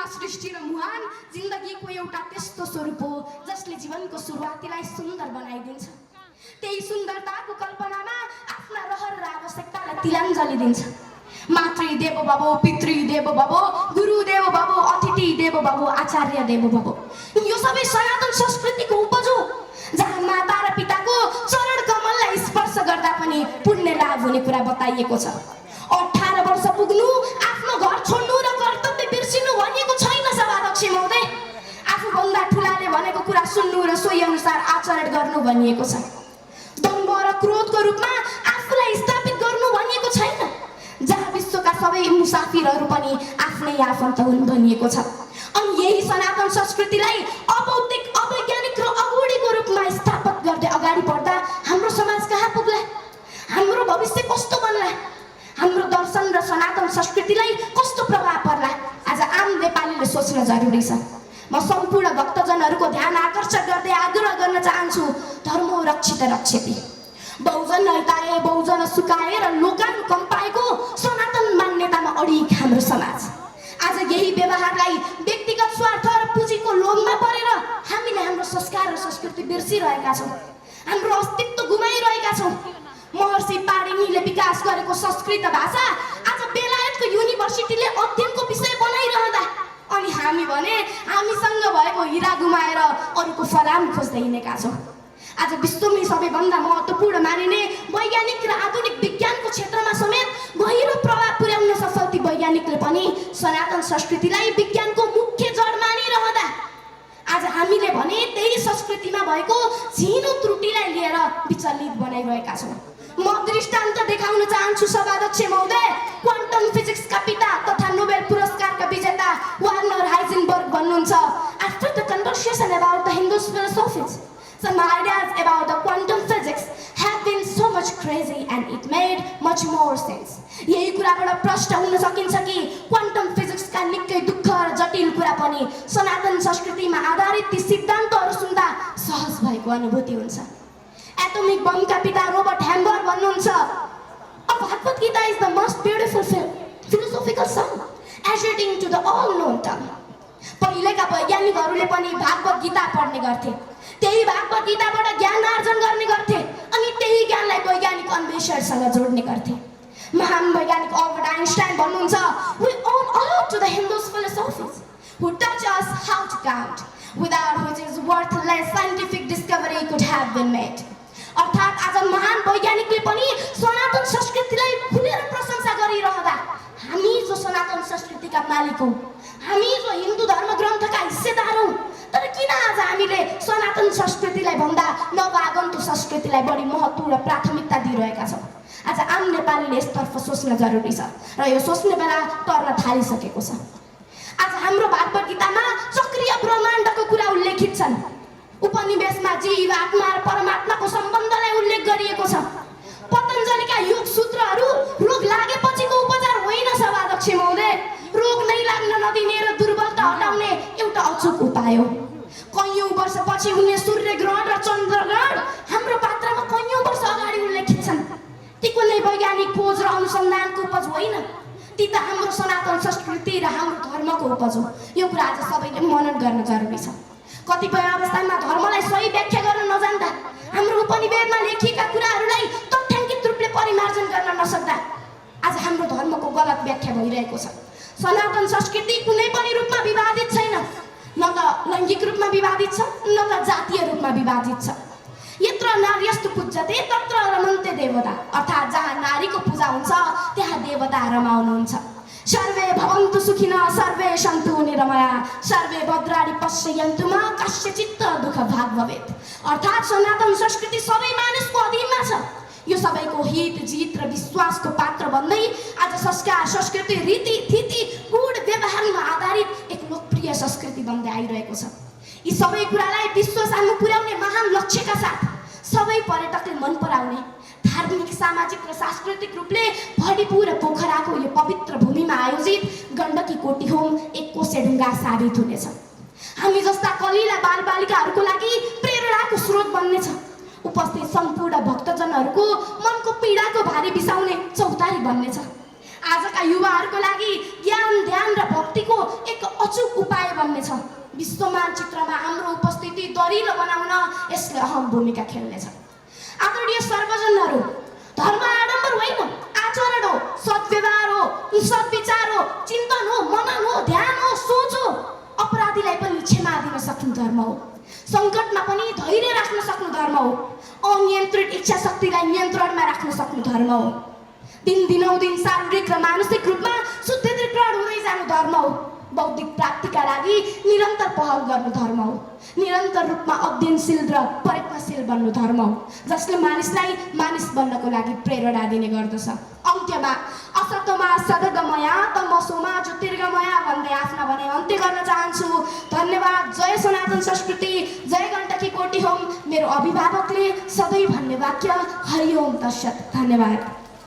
सृष्टि र मुहान जिन्दगीको एउटा त्यस्तो स्वरूप हो जसले जीवनको सुरुवातीलाई सुन्दर बनाइदिन्छ। त्यही सुन्दरताको कल्पनामा आफ्ना रहर र आवश्यकतालाई तिलाञ्जली दिन्छ। मातृ देवो भव, पितृ देवो भव, गुरु देवो भव, अतिथि देवो भव, आचार्य देवो भव। यो सबै सनातन संस्कृतिको उपज हो, जहाँ माता र पिताको चरण कमललाई स्पर्श गर्दा पनि पुण्य लाभ हुने कुरा बताइएको छ। 18 वर्ष पुग्नु, आफ्नो घर छोड्नु र कर्तव्य बिर्सिनु भनिएको छैन सभाध्यक्ष महोदय। आफूभन्दा ठुलाले भनेको कुरा सुन्नु र सोही अनुसार आचरण गर्नु भनिएको छ। दम्भ र क्रोधको रूपमा आफूलाई स्थापित गर्नु भनिएको छैन, जहाँ विश्वका सबै मुसाफिरहरू पनि आफ्नै आफन्त हुन् भनिएको छ। अनि यही सनातन संस्कृतिलाई अबौद्धिक, अवैज्ञानिक र अगुडीको रूपमा स्थापित गर्दै अगाडि बढ्दा हाम्रो समाज कहाँ पुग्ला? हाम्रो भविष्य कस्तो बन्ला? हाम्रो दर्शन र सनातन संस्कृतिलाई कस्तो प्रभाव पर्ला? आज आम नेपालीले सोच्न जरुरी छ। म सम्पूर्ण भक्तजनहरूको ध्यान आकर्षण गर्दै आग्रह गर्न चाहन्छु, धर्मो रक्षित रक्षति। बहुजन हिताय बहुजन सुखाय र लोकानुकम्पाको सनातन मान्यतामा अडिग हाम्रो समाज। आज यही व्यवहारलाई व्यक्तिगत स्वार्थ र पुँजीको लोभमा परेर हामीले हाम्रो संस्कार र संस्कृति बिर्सिरहेका छौँ, हाम्रो अस्तित्व गुमाइरहेका छौँ। महर्षि पाणिनीले विकास गरेको संस्कृत भाषा आज बेलायतको युनिभर्सिटीले अध्ययनको विषय बनाइरहँदा अनि हामी भने हामीसँग भएको हिरा गुमाएर अरूको फलाम खोज्दै हिँडेका छौँ। आज विश्वमै सबैभन्दा महत्त्वपूर्ण मानिने वैज्ञानिक र आधुनिक विज्ञानको क्षेत्रमा समेत गहिरो प्रभाव पुर्याउने सफल ती वैज्ञानिकले पनि सनातन संस्कृतिलाई विज्ञानको मुख्य जड मानिरहँदा आज हामीले भने त्यही संस्कृतिमा भएको झिनो त्रुटिलाई लिएर विचलित बनाइरहेका छौँ। म दृष्टान्त देखाउन चाहन्छु सभाध्यक्ष महोदय। क्वान्टम फिजिक्सका पिता तथा नोबेल पुरस्कारका विजेता वर्नर हाइजेनबर्ग भन्नुहुन्छ, after the conversation about the Hindus philosophies, some ideas about the quantum physics have been so much crazy and it made much more sense. यही कुराबाट प्रश्न हुन सकिन्छ कि क्वान्टम फिजिक्सका निकै दुःख र जटिल कुरा पनि सनातन संस्कृतिमा आधारित ती सिद्धान्तहरू सुन्दा सहज भएको अनुभूति हुन्छ। एटोमिक बमका पिता रोबर्ट ह्याम्बर्ग भन्नुहुन्छ, A Bhagavad Gita is the most beautiful philosophical song, adhering to the all-known tongue. पहिलेका वैज्ञानिकहरूले पनि भागवत गीता पढ्ने गर्थे, त्यही भागवत गीताबाट ज्ञान आर्जन गर्ने गर्थे अनि त्यही ज्ञानलाई वैज्ञानिक अन्वेषणसँग जोड्ने गर्थे। महान वैज्ञानिक अल्बर्ट आइन्स्टाइन भन्नुहुन्छ, We owe all to the Hindus philosophies who teach us how to count, without which is worthless scientific discovery could have been made. अर्थात् आज महान वैज्ञानिकले पनि सनातन संस्कृतिलाई खुलेर प्रशंसा गरिरहँदा हामी जो सनातन संस्कृतिका मालिक हौँ, हामी जो हिन्दू धर्म ग्रन्थका हिस्सेदार हौँ, तर किन आज हामीले सनातन संस्कृतिलाई भन्दा नवागन्तुक संस्कृतिलाई बढी महत्त्व र प्राथमिकता दिइरहेका छौँ? आज आम नेपालीले यसतर्फ सोच्न जरुरी छ र यो सोच्ने बेला टर्न थालिसकेको छ। आज हाम्रो भागवत गीतामा चक्रीय ब्रह्माण्डको कुरा उल्लेखित छन्। उपनिवेशमा जीव, आत्मा र परमात्माको सम्बन्धलाई उल्लेख गरिएको छ। पतञ्जलिका योग सूत्रहरू रोग लागेपछिको उपचार होइन सभाध्यक्ष महोदय, रोग नै लाग्न नदिने र दुर्बलता हटाउने एउटा अचूक उपाय हो। कैयौँ वर्षपछि हुने सूर्य ग्रहण र चन्द्र ग्रहण हाम्रो पात्रमा कैयौँ वर्ष अगाडि उल्लेखित छन्। ती कुनै वैज्ञानिक खोज र अनुसन्धानको उपज होइन, ती त हाम्रो सनातन संस्कृति र हाम्रो धर्मको उपज हो। यो कुरा आज सबैले मनन गर्न जरुरी छ। कतिपय अवस्थामा धर्मलाई सही व्याख्या गर्न नजान्दा हाम्रो उपनिवेदमा लेखिएका कुराहरूलाई तथ्याङ्कित रूपले परिमार्जन गर्न नसक्दा आज हाम्रो धर्मको गलत व्याख्या भइरहेको छ। सनातन संस्कृति कुनै पनि रूपमा विवादित छैन, न त लैङ्गिक रूपमा विवादित छ, न त जातीय रूपमा विवादित छ। यत्र नार्यस्तु पूज्यते तत्र रमन्ते देवता, अर्थात् जहाँ नारीको पूजा हुन्छ त्यहाँ देवता रमाउनुहुन्छ। सर्वे भवन्तु सुखिनः सर्वे सन्तु निरामया सर्वे भद्राणि पश्यन्तु मा कस्यचित् दुःख भाग भवेत्। अर्थात् सनातन संस्कृति सबै मानिसको अधीनमा छ। यो सबैको हित जित र विश्वासको पात्र बन्दै आज संस्कार, संस्कृति, रीति थिति, गुण व्यवहारमा आधारित एक लोकप्रिय संस्कृति बन्दै आइरहेको छ। यी सबै कुरालाई विश्व सामु पुर्याउने महान लक्ष्यका साथ सबै पर्यटकले मन पराउने धार्मिक, सामाजिक र सांस्कृतिक रूपले भडीपुर र पोखराको यो पवित्र भूमिमा आयोजित गण्डकी कोटी होम एक कोसेढुङ्गा साबित हुनेछ। हामी जस्ता कलिला बालबालिकाहरूको लागि प्रेरणाको स्रोत बन्नेछ। उपस्थित सम्पूर्ण भक्तजनहरूको मनको पीडाको भारी बिसाउने चौतारी बन्नेछ। आजका युवाहरूको लागि ज्ञान ध्यान र भक्तिको एक अचूक उपाय बन्नेछ। विश्व मानचित्रमा हाम्रो उपस्थिति दरिलो बनाउन यसले अहम भूमिका खेल्नेछ। आदरणीय सर्वजनहरू, धर्म आडम्बर होइन, आचरण हो, सद्व्यवहार हो, सद्विचार हो, चिन्तन हो, मनन हो, ध्यान हो, सोच हो। अपराधीलाई पनि क्षमा दिन सक्नु धर्म हो। सङ्कटमा पनि धैर्य राख्न सक्नु धर्म हो। अनियन्त्रित इच्छा शक्तिलाई नियन्त्रणमा राख्न सक्नु धर्म हो। दिनदिनौदिन शारीरिक र मानसिक रूपमा शुद्धिकरण हुँदै जानु धर्म हो। बौद्धिक प्राप्तिका लागि निरन्तर पहल गर्नु धर्म हो। निरन्तर रूपमा अध्ययनशील र प्रयत्नशील बन्नु धर्म हो, जसले मानिसलाई मानिस बन्नको लागि प्रेरणा दिने गर्दछ। अन्त्यमा असतोमा सद्गमया तमसोमा ज्योतिर्गमया भन्दै आफ्ना भनाइ अन्त्य गर्न चाहन्छु। धन्यवाद। जय सनातन संस्कृति, जय गण्डकी कोटी होम। मेरो अभिभावकले सधैँ भन्ने वाक्य हरि ओम तत्सत। धन्यवाद।